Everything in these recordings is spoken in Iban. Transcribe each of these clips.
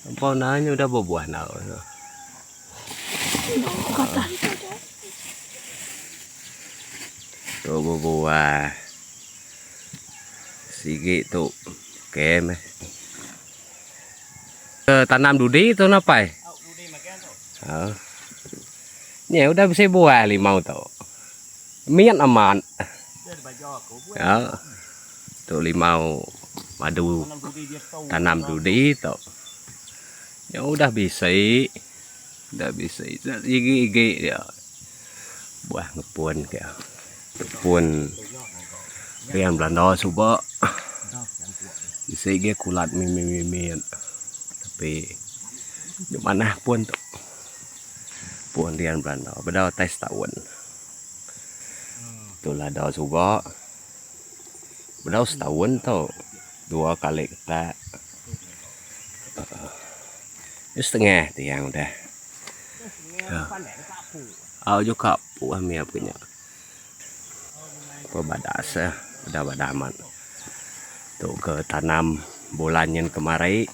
Ampau nanya udah bebuah nau. Tu bebuah. Sigi tu. Okey meh. Tanam dudi tu napai. Ha. Nya udah bisi buah limau tu. Mit amat. Ya. Tu limau madu tanam dudi tu. Nya udah bisi. Udah bisi. Igi-igi dia. Buah ngepun ke. Pun rian Belanda suba. Bisi agi kulat mimit-mimit. Tapi manah pun tu. Pun rian Belanda. Beda utai setaun. Tu lada suba. Bedau setaun tu. Dua kali ketak. Nya setengah tiang udah. Au juga puah mia punya. Pebadas eh udah badah amat. Tu ke tanam bulan nyin kemari.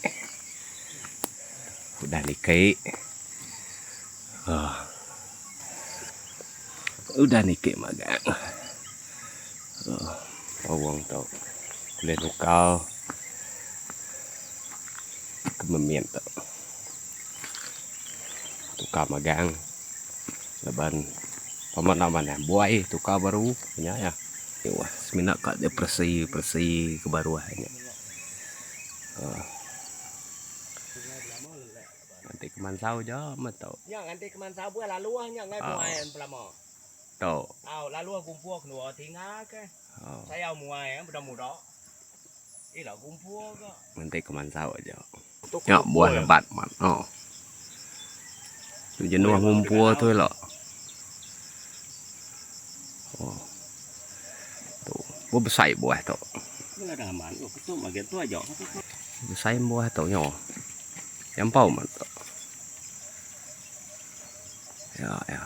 Udah niki. Uhh. Udah niki magang. Uhh bawang tu ulih nukar ke memit tu. Tukar magang laban pama enda manah buai tukar baru nya iya. Semina ka dep peresi peresi ke baruh nya. Uhh. Nganti ke mansau ja meh tu. Nya nganti ke mansau buah laluh nya ngai muai an pelama. Tu. Au laluh gumpur kendua tinggal ke. Sayau muai an muda muda. Ila gumpur ga. Nganti ke mansau aja. Nya buah lebat mat. Oh. Tu jenuh ngumpul tu ila. Oh. Tu buah besai buah tu. Besai buah tu nyo. Nyampau mat tu. Ya ya.